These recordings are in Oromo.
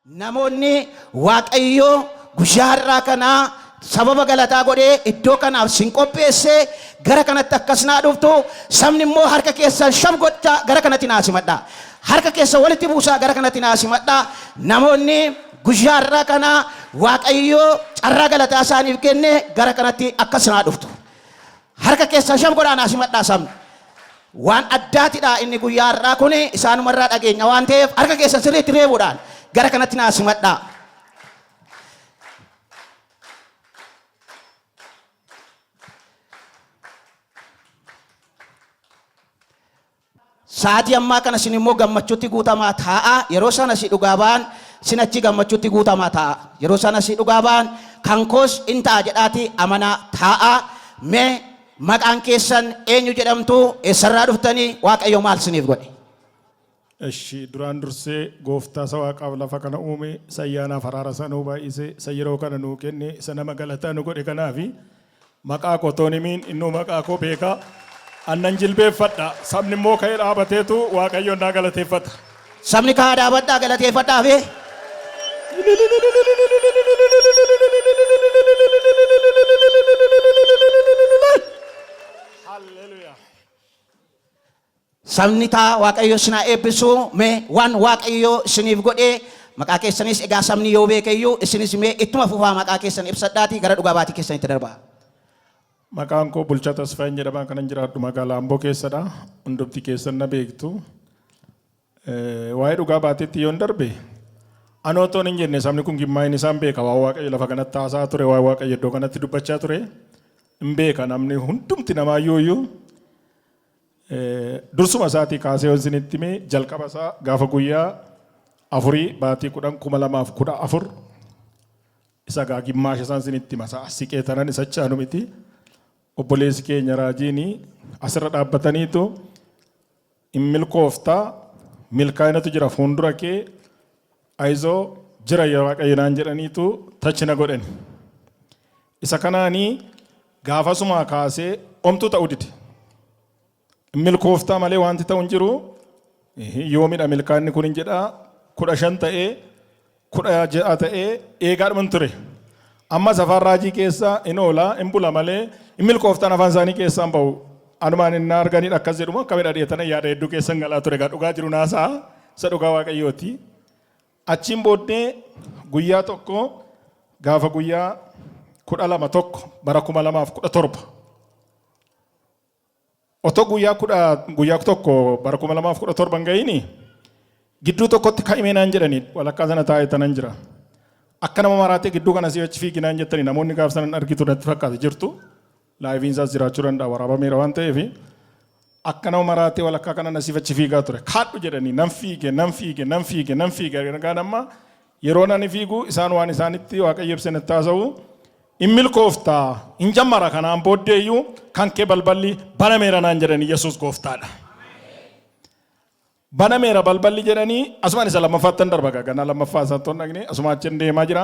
Namoonni Waaqayyo guyyaa har'aa kana sababa galataa godhee iddoo kanaaf sin qopheesse gara kanatti akkas naa dhuftu sabni immoo harka keessan shaf godhaa gara kanatti naa simadhaa. Harka keessan walitti buusaa gara kanatti naa simadhaa. Namoonni guyyaa har'aa kana Waaqayyo carraa galataa isaaniif kenne gara kanatti akkas naa dhuftu. Harka keessan shaf godhaa naa simadhaa sabni. Waan addaatidha inni guyyaa har'aa kun isaanumarraa dhageenya waan ta'eef harka keessan sirriitti reebuudhaan gara kanatti naa simadhaa. Sa'aatii ammaa kana isin immoo gammachuutti guutamaa taa'aa. Yeroo sana si dhugaa ba'an sin achi gammachuutti guutamaa taa'a. Yeroo sana si dhugaa ba'an kan koos in ta'a jedhaati amanaa taa'aa. Mee maqaan keessan eenyu jedhamtu eessarraa dhuftanii Waaqayyo maal isiniif godhe? Eshi duraan dursee gooftaa isa waaqaaf lafa kana uume isa ayyaanaaf araara isaa nuu baay'ise isa yeroo kana nuu kenne isa nama galataa nu godhe kanaafi maqaa koo otoo hin himiin innuu maqaa koo beeka annan jilbeeffadha sabni immoo ka'ee dhaabateetu waaqayyoon naa galateeffata. Sabni ka'aa dhaabadhaa galateeffadhaa fi Hallelujah. Sabni taa Waaqayyo isin haa eebbisu. Mee waan Waaqayyo isiniif godhe maqaa keessanis egaa sabni yoo beeke iyyuu isinis mee ittuma fufaa maqaa keessan ibsadhaatii gara dhugaa baatii keessanitti darbaa. Maqaan koo Bulchaa Tasfaayeen jedhama. Kanan jiraadhu magaalaa Amboo keessadha. Hundumti keessan na beektu. Waa'ee dhugaa baateetti yoon darbe anoo otoon hin jenne sabni kun gimmaa'in isaan beeka waan Waaqayyo lafa kanatti haasa'aa ture waan Waaqayyo iddoo kanatti dubbachaa ture hin beeka namni hundumti namaayyuu iyyuu. Dursuma isaatii kaasee yoon isinitti hime jalqaba isaa gaafa guyyaa afurii baatii 10 2014 isa gaa gimmaasha isaan isinitti hima isaa siqee tanan isa chaanu miti obboleessi keenya raajiin asirra dhaabbataniitu hin milkoofta milkaa'inatu jira fuuldura kee ayizoo jira yaa waaqayyo naan jedhaniitu tachi na godhani. Isa kanaanii gaafasumaa kaasee omtuu ta'uu dide. Milkooftaa malee wanti ta'u hin jiru. Yoomidha milkaa'inni kun hin jedhaa 15 ta'ee 16 ta'ee eegaadhuman ture. Ammas afaan raajii keessa in oola in bula malee hin milkooftaan afaan isaanii keessaa hin ba'u. Anumaan inni arganidha akkas jedhumoo akkamidha dheetana yaada hedduu keessan galaa ture egaa dhugaa jiru naasaa isa dhugaa waaqayyooti. Achiin booddee guyyaa tokko gaafa guyyaa 12 1 bara 2017 otoo guyyaa kudha guyyaa tokko bara 2017 hin ga'iini gidduu tokkotti ka'imee naan jedhanii walakkaa sana taa'ee tanan jira. Akka nama maraatee gidduu kana si'achi fiigi naan jettanii namoonni gaaf sanan argitu natti fakkaate jirtu. Laayiviin isaas jiraachuu danda'a waraabameera waan ta'eef akka nama maraatee walakkaa kana nasiif achi fiigaa ture. Kaadhu jedhanii nan fiige nan fiige nan fiige nan fiige ergaan amma yeroo nani fiigu isaan waan isaanitti waaqayyo ibsee natti haasa'u in milkoofta hin jammara kanaan booddeeyyuu kan kee balballi banameera naan jedhanii Yesuus gooftaadha. Banameera balballi jedhanii asumaan isa lammaffaattan darba gaa ganaa lammaffaa isaa toon dhaqne asuma achiin deemaa jira.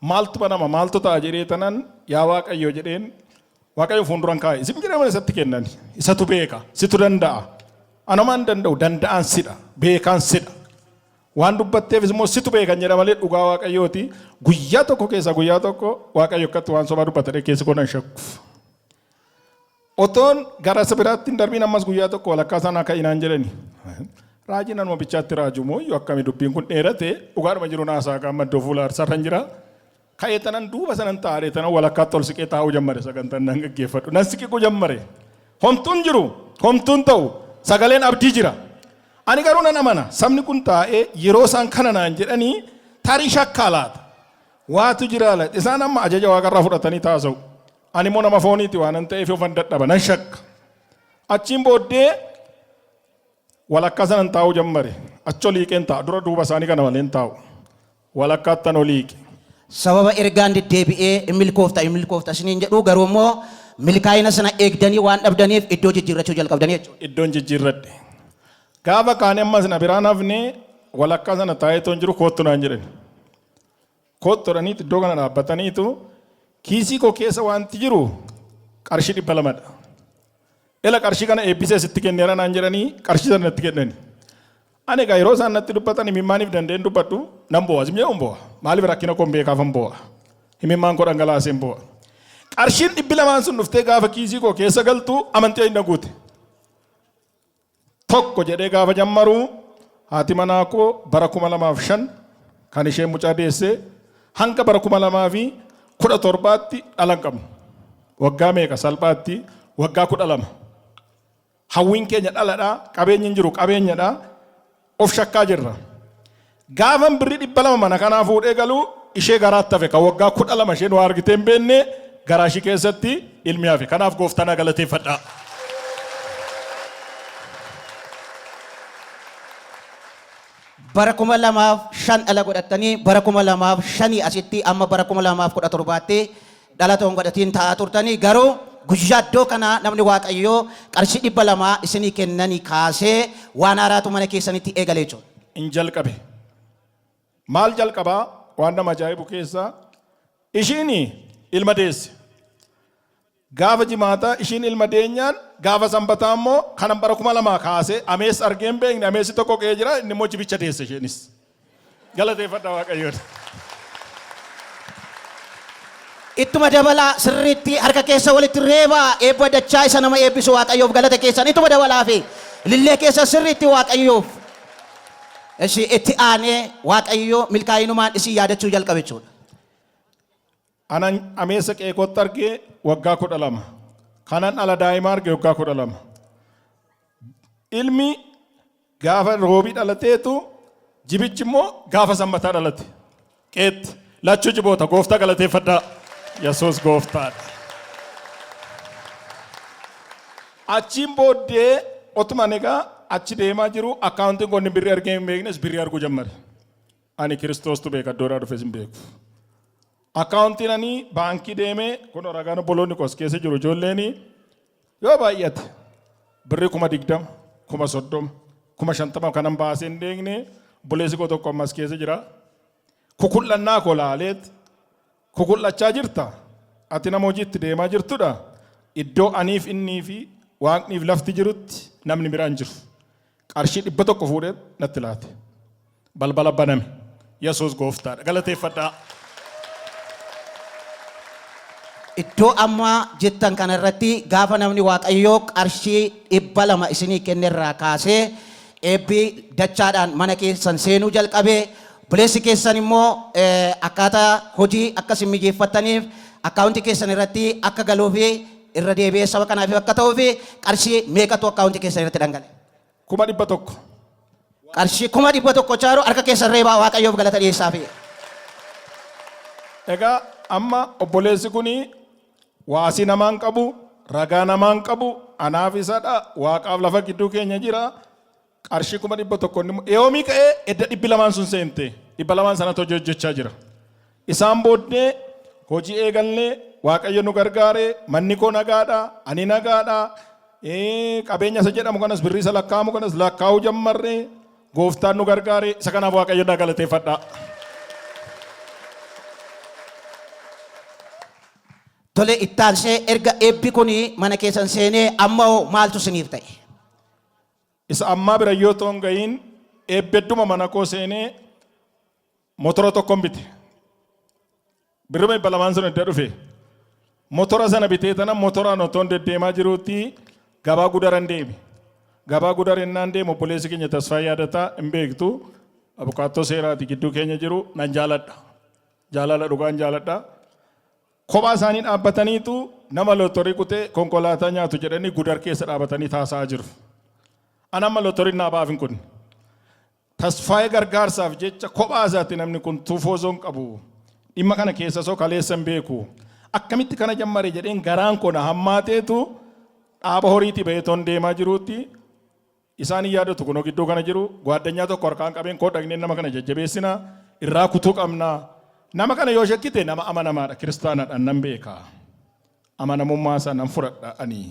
Maaltu banama maaltu ta'a jedhee tanan yaa Waaqayyo jedheen Waaqayyo fuulduran kaa'e isin jedhama isatti kennan isatu beeka situ danda'a. Anumaan danda'u danda'aan sidha beekaan sidha. Waan dubbatteefis immoo situ beekan jedha malee dhugaa Waaqayyooti. Guyyaa tokko keessaa guyyaa tokko Waaqayyo akkatti waan sobaa dubbata jedhee keessi koo nan shakku. Otoon gara isa biraatti hin darbiin ammas guyyaa tokko walakkaa sanaa ka'inaan jedhani. Raajiin anuma bichaatti raaju moo iyyuu akkami dubbiin kun dheerate dhugaadhuma jiru naasaa qaama iddoo fuula aarsaarra hin jira. Ka'ee tanan duuba sanan taa'ee tanan walakkaatti ol siqee taa'uu jammare sagantaan nan gaggeeffadhu. Nan siqiquu jammare. Homtuun jiru homtuun ta'u sagaleen abdii jira. Ani garuu nan amana sabni kun taa'ee yeroo isaan kana naan jedhanii tarii shakkaa laata. Waatu jira laata. Isaan amma ajaja waaqarraa fudhatanii taasa'u. Ani immoo nama fooniiti waanan ta'eef ofan dadhaba nan shakka. Achiin booddee walakkaa sanan taa'uu jammare. Achi ol hiiqeen taa'a. Dura duuba isaanii kana malee hin taa'u. Walakkaattan ol hiiqe. Sababa ergaan deddeebi'ee in milkoofta in milkoofta isiniin jedhu garuu immoo milkaa'ina sana eegdanii waan dhabdaniif iddoo jijjiirrachuu jalqabdanii jechuudha. Iddoon jijjiirradhe. Gaafa kaanii ammas na biraan hafne walakkaa sana taa'ee toon jiru koottu naan jedhani. Koottu jedhaniitu iddoo kana dhaabbataniitu kiisii koo keessa wanti jiru qarshii 200dha. Ela qarshii kana eebbisee sitti kenneera naan jedhanii qarshii sana natti kennani. Ani egaa yeroo isaan natti dubbatan imimmaaniif danda'een dubbadhu. nan boo'a. Zim jedhuun boo'a. Maaliif rakkina koon beekaafan boo'a. Himimmaan koo dhangalaaseen boo'a. Qarshiin 200 sun dhuftee gaafa kiisii koo keessa galtu amantii na guute. Tokko jedhee gaafa jammaru haati manaa koo bara 2005 kan isheen mucaa deesse hanga bara 2017tti dhala hin qabnu. Waggaa meeqa salphaatti waggaa 12. Hawwiin keenya dhaladha, qabeenyi hin jiru qabeenyadha, of shakkaa jirra. Gaafan birrii 200 mana kanaa fuudhee galu ishee garaatti hafe kan waggaa 12 isheen waa argitee hin beekne garaa ishii keessatti ilmi hafe. Kanaaf gooftaa naa galateeffadhaa. Bara 2005 dhala godhattanii bara 2005 asitti amma bara 2017tti dhala otoo hin godhatiin taa'aa turtanii garuu guyyaa iddoo kanaa namni Waaqayyoo qarshii 200 isinii kennanii kaasee waan haaraatu mana keessanitti eegale jechuudha. In jalqabe. Maal jalqabaa? Waan nama ajaa'ibu keessaa ishiin ilma deesse. Gaafa jimaataa ishiin ilma deenyaan gaafa sanbataa immoo kanan bara 2000 kaasee ameessa argee hin beekne ameessi tokko qe'ee jira inni immoo jibicha deesse isheenis. Galateeffadha Waaqayyoon. Ittuma dabalaa sirriitti harka keessa walitti reebaa eebba dachaa isa nama eebbisu Waaqayyoof galata keessan ittuma dabalaa fi ilillee keessa sirriitti Waaqayyoof. Ishi itti aanee Waaqayyo milkaa'inumaan isin yaadachuu jalqabe jechuudha. Anan ameessa qeekootti arge waggaa 12. Kanan dhala daa'ima arge waggaa 12. Ilmi gaafa roobii dhalateetu jibichi immoo gaafa sanbataa dhalate. Qeetti lachuu jiboota gooftaa galateeffadhaa. Yesuus gooftaadha. Achiin booddee otuman egaa achi deemaa jiru akkaawuntiin koo inni birrii argee hin beeknes birrii arguu jammare. Ani Kiristoostu beeka iddoodhaa dhufes hin beeku. Akkaawuntiin ani baankii deemee kun ragaan obboloonni koos keessa jiru ijoolleen yoo baay'ate birrii 20,000, 30,000, 50,000 kanan baasee hin deegne obboleessi koo tokko ammas keessa jira. Kukul'annaa koo laaleet kukul'achaa jirta ati nama hojiitti deemaa jirtudha. Iddoo aniif innii fi waaqniif lafti jirutti namni biraan jiru. Qarshii 100 fuudhee natti laate. Balbala baname. Yesuus gooftaadha. Galateeffadhaa. Iddoo amma jettan kana irratti gaafa namni Waaqayyoo qarshii 200 isinii kenne irraa kaasee eebbi dachaadhaan mana keessan seenuu jalqabe. Obboleessi keessan immoo akkaataa hojii akka isin mijeeffattaniif akkaawuntii keessan irratti akka galuufi irra deebi'ee saba kanaaf akka ta'uufi qarshii meeqatu akkaawuntii keessan irratti dhangala'e? 100,000. Qarshii 100,000 chaaru harka keessan reebaa Waaqayyoof galata dhiyeessaafi. Egaa amma obboleessi kun waasii namaan qabu, ragaa namaan qabu, anaaf isadha, waaqaaf lafa gidduu keenya jira. Qarshii 100,000 inni yoomii ka'ee edda 200n sun seente 200n sanatu hojii hojjechaa jira. Isaan booddee hojii eegallee Waaqayyo nu gargaare manni koo nagaadha ani nagaadha qabeenya isa jedhamu kanas birrii isa lakkaa'amu kanas lakkaa'uu jammarre gooftaan nu gargaare isa kanaaf Waaqayyo naa galateeffadha. Tole ittaansee erga eebbi kun mana keessan seenee amma hoo maaltu isiniif ta'e? Isa ammaa bira yoo toon ga'iin eebbedduma mana koo seenee motora tokkon bite. Birruma 200n sun edda dhufe. Motora sana bitee tana motoraan otoon deddeemaa jiruutti gabaa gudaran deeme. Gabaa gudar ennaan deemu obboleessi keenya Tasfaa Yaadataa hin beektu. Abukaattoo seeraati gidduu keenya jiru nan jaaladha. Jaalala dhugaan jaaladha. Kophaa isaanii dhaabbataniitu nama lotorii kutee konkolaataa nyaatu jedhanii gudar keessa dhaabatanii taasa'aa jiru. An amma lotoriin naa ba'aaf hin kunne. Tasfaayee gargaarsaaf jecha kophaa isaatti namni kun tuufoo osoo hin qabu. Dhimma kana keessa osoo kaleessa hin beeku. Akkamitti kana jammare jedheen garaan koo na hammaateetu dhaaba horiitii ba'ee toon deemaa jiruutti isaan hin yaadatu kunoo gidduu kana jiru gwaaddanyaa tokko harkaan qabeen koo dhaqnee nama kana jajjabeessina irraa kutuu qabna. Nama kana yoo shakkite nama amanamaadha kiristaanadha nan beeka. Amanamummaa isaa nan fudhadha ani.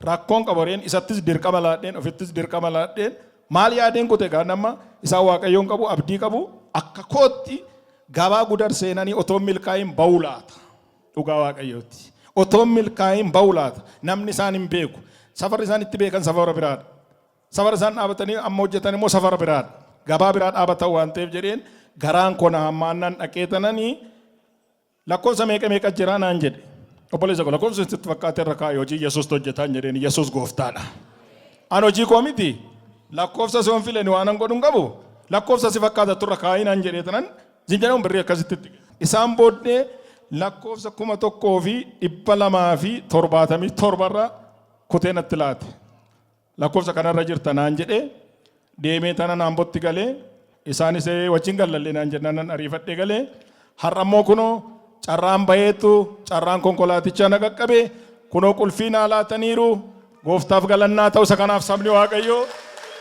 Rakkoon qabu reen isattis dirqama laadheen ofittis dirqama laadheen maal yaadeen kute gaa nama isaan waaqayyoon qabu abdii qabu akka kootti gabaa gudar seenanii otoo milkaa'iin ba'uu laata. Dhugaa waaqayyooti. Otoo milkaa'iin ba'uu laata. Namni isaan hin beeku. Safarri isaan itti beekan safara biraadha. Safara isaan dhaabatanii amma hojjetan immoo safara biraadha. Gabaa biraa dhaabatan waan ta'eef jedheen Garaan koo na hammaannaan dhaqee tananii lakkoofsa meeqa meeqa jira naan jedhe. Obboleessa koo, lakkoofsa sitti fakkaate irra kaa'e, hojii Yesuus hojjetaan jedheen. Yesuus gooftaadha. An hojii koo miti, lakkoofsa si fileni waan an godhu hin qabu, lakkoofsa si fakkaata turra kaa'ii naan jedhee tanan zinjanaun birrii akkasitti itti. Isaan booddee lakkoofsa 1277rra kutee natti laate. Lakkoofsa kanarra jirta naan jedhee, deemee tana naambotti galee, isaanis wajjin gallallee naan jennaan nan ariifadhee galee. Har'ammoo kunoo carraan baheetu, carraan konkolaatichaa na qaqqabe, kunoo qulfii naa laataniiru. Gooftaaf galannaa ta'u. Isa kanaaf sabni Waaqayyoo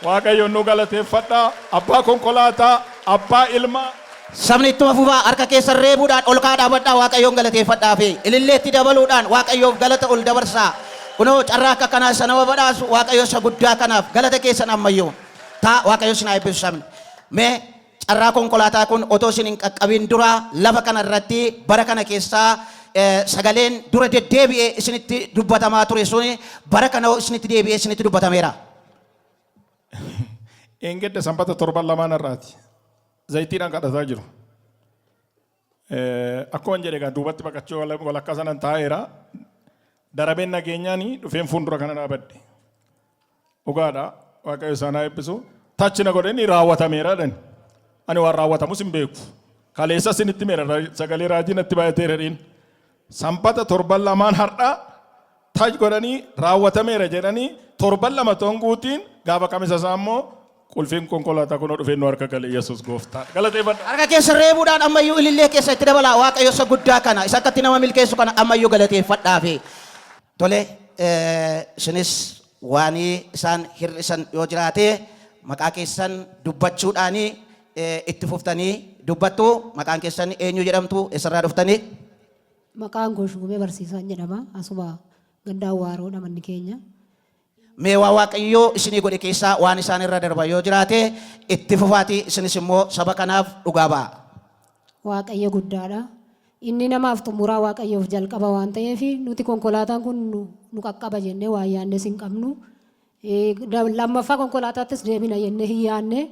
Waaqayyoon nu galateeffadha. Abbaa konkolaataa, abbaa ilmaa. Sabni ittuma fufaa harka keessan reebuudhaan ol kaa dhaabadhaa, Waaqayyoon galateeffadhaa fi ililleetti dabaluudhaan Waaqayyoof galata ol dabarsaa. Kunoo carraa akka kanaa isa nama badhaasu Waaqayyo isa guddaa kanaaf galata keessan ammayyuu. Taa, Waaqayyo isin haa eebbisu sabni. Mee carraa konkolaataa kun otoo isin hin qaqqabin dura lafa kana irratti bara kana keessaa sagaleen dura deddeebi'ee isinitti dubbatamaa ture suni bara kana isinitti deebi'ee isinitti dubbatameera? Eengedda sanbata torban lamaan irraati. Zayitiidhaan kadhataa jiru. Akkuma jedhe egaa duubatti baqachuu walakkaa sanan taa'eera. Darabeen nageenyaan dhufeen fuuldura kana dhaabadhe. Dhugaadha. Waaqayyo isaan haa eebbisu. Touch na godhee ni raawwatameera jedhani. Ani waan raawwatamus hin beeku. Kaleessa isinitti meera sagalee raajii natti baay'ateera jedheen. Sanbata torban lamaan har'aa touch godhanii raawwatameera jedhanii, torban 2 toon guutiin gaafa kamisa isaa immoo qulfiin konkolaataa kunoo dhufee nu harka gale. Yesuus gooftaa. Galateeffadha. Harka keessa reebuudhaan ammayyuu ilillee keessa itti dabalaa, Waaqayyo isa guddaa kana, isa akkatti nama milkeessu kana ammayyuu galateeffadhaafi. Tole, isinis waan isaan hir'isan yoo jiraate maqaa keessan dubbachuudhaani itti fuftanii dubbattu. Maqaan keessan eenyu jedhamtu? Eessarraa dhuftanii? Maqaan koo Shuumee Barsiisaan jedhama. Asuma ganda Awwaaroodha manni keenya. Mee waa Waaqayyoo isinii godhe keessaa waan isaan irra darba yoo jiraate itti fufaatii isinis immoo saba kanaaf dhugaa ba'a. Waaqayyo guddaadha. Inni namaaf xumuraa, Waaqayyoof jalqaba waan ta'eef, nuti konkolaataan kun nu qaqqaba jennee waan yaadnes hin qabnu. Lammaffaa konkolaataattis deebina jennee hin yaadne.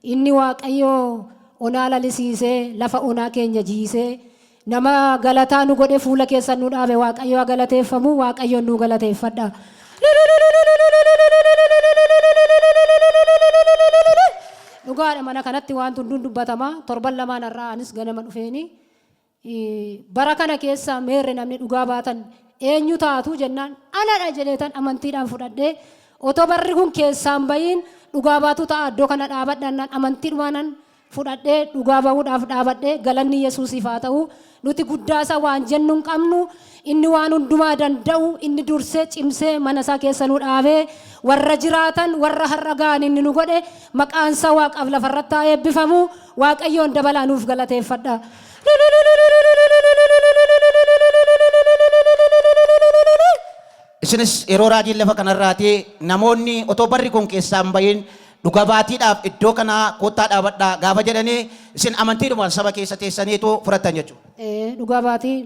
Inni Waaqayyo onaa lalisiisee, lafa onaa keenya jiisee, nama galataa nu godhe, fuula keessan nu dhaabe. Waaqayyo haa galateeffamu. Waaqayyoon nu galateeffadha. Dhugaadha, mana kanatti waan hunduun dubbatama. Torban lamaan har'aa anis ganama dhufeeni. Bara kana keessa meerre namni dhugaa baatan eenyu taatu jennaan, anadha jedheetan amantiidhaan fudhadhee, otoo barri kun keessaan bahiin dhugaa baatu ta'a iddoo kana dhaabadhannaan amantiidhumaanan fudhadhee dhugaa bahuudhaaf dhaabadhee. Galanni Yesuusiif haa ta'u. Nuti guddaa isaa waan jennu hin qabnu. Inni waan hundumaa danda'u, inni dursee cimsee mana isaa keessa nu dhaabee, warra jiraatan, warra har'a ga'an inni nu godhe, maqaan isaa waaqaaf lafarratti haa eebbifamu. Waaqayyoon dabalaa nuuf galateeffadha. Isinis yeroo raajiin lafa kanarraati namoonni otoo barri kun keessaa hin bahin dhuga baatiidhaaf iddoo kanaa koottaa dhaabadhaa gaafa jedhanii, isin amantiidhumaan saba keessa teessaniitu fudhattan jechuudha. Dhugaa baatii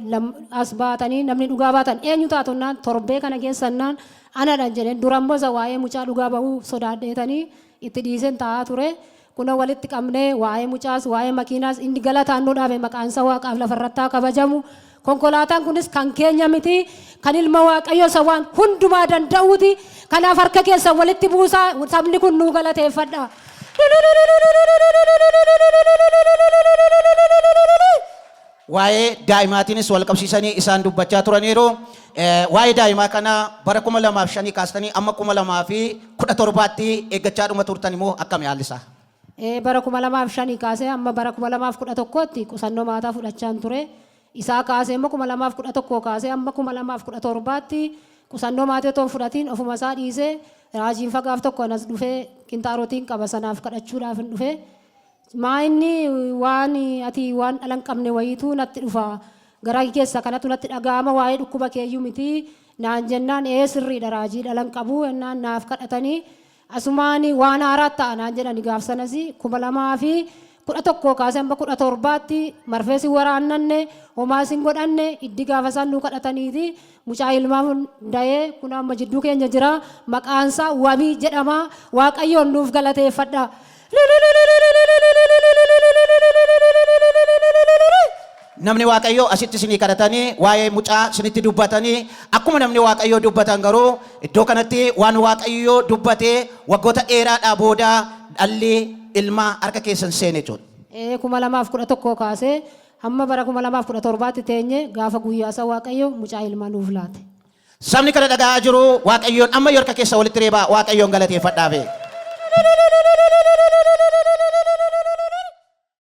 as baatanii namni dhugaa baatan eenyu taatunnaan, torbee kana keessannaan anadhan jedheen. Durammoo isa waa'ee mucaa dhugaa bahuu sodaadheetanii itti dhiiseen taa'aa ture. Kunoo walitti qabnee waa'ee mucaas waa'ee makiinaas inni galataan nu dhaabe, maqaan isaa waaqaaf lafarratti haa kabajamu. Konkolaataan kunis kan keenya miti, kan ilma Waaqayyo isa waan hundumaa danda'uuti. Kanaaf harka keessan walitti buusaa, sabni kun nuu galateeffadha. Waa'ee daa'imaatiinis wal qabsiisanii isaan dubbachaa turaniiru. Waa'ee daa'imaa kana bara 2005 kaastanii amma 2017tti eeggachaadhuma turtan immoo akkami haalli isaa? Bara 2005 kaasee amma bara 2011tti qusannoo maataa fudhachaan ture. Isaa kaasee immoo 2011 kaasee amma 2017tti qusannoo maatii otoo hin fudhatiin ofuma isaa dhiisee, raajiin fagaaf tokko anas dhufee kintaarotiin qaba sanaaf kadhachuudhaaf hin dhufe. Maa inni waan ati waan dhala hin qabne wayiitu natti dhufa. Garaa kee keessa kanatu natti dhaga'ama, waa'ee dhukkuba keeyyuu miti naan jennaan, ee sirriidha, raajii dhala hin qabu jennaan naaf kadhatanii, asumaan waan haaraa ta'a naan jedhani. Gaaf sanas 2011 kaasee hamma 17tti marfee sin waraannanne, homaa sin godhanne. Iddi gaafa isaan nuu kadhataniiti mucaa ilmaa da'ee kun amma jidduu keenya jira. Maqaansaa Wabii jedhama. Waaqayyoon nuuf galateeffadha. Namni Waaqayyoo asitti isinii kadhatanii waa'ee mucaa isinitti dubbatanii, akkuma namni Waaqayyoo dubbatan garuu iddoo kanatti waan Waaqayyoo dubbatee waggoota dheeraadhaa booda dhalli ilmaa harka keessan seene jechuudha. Ee, 2011 kaasee hamma bara 2017tti teenye, gaafa guyyaa isa Waaqayyo mucaa ilmaa nuuf laate. Sabni kana dhaga'aa jiru Waaqayyoon amma harka keessa walitti reebaa Waaqayyoon galateeffadhaafe.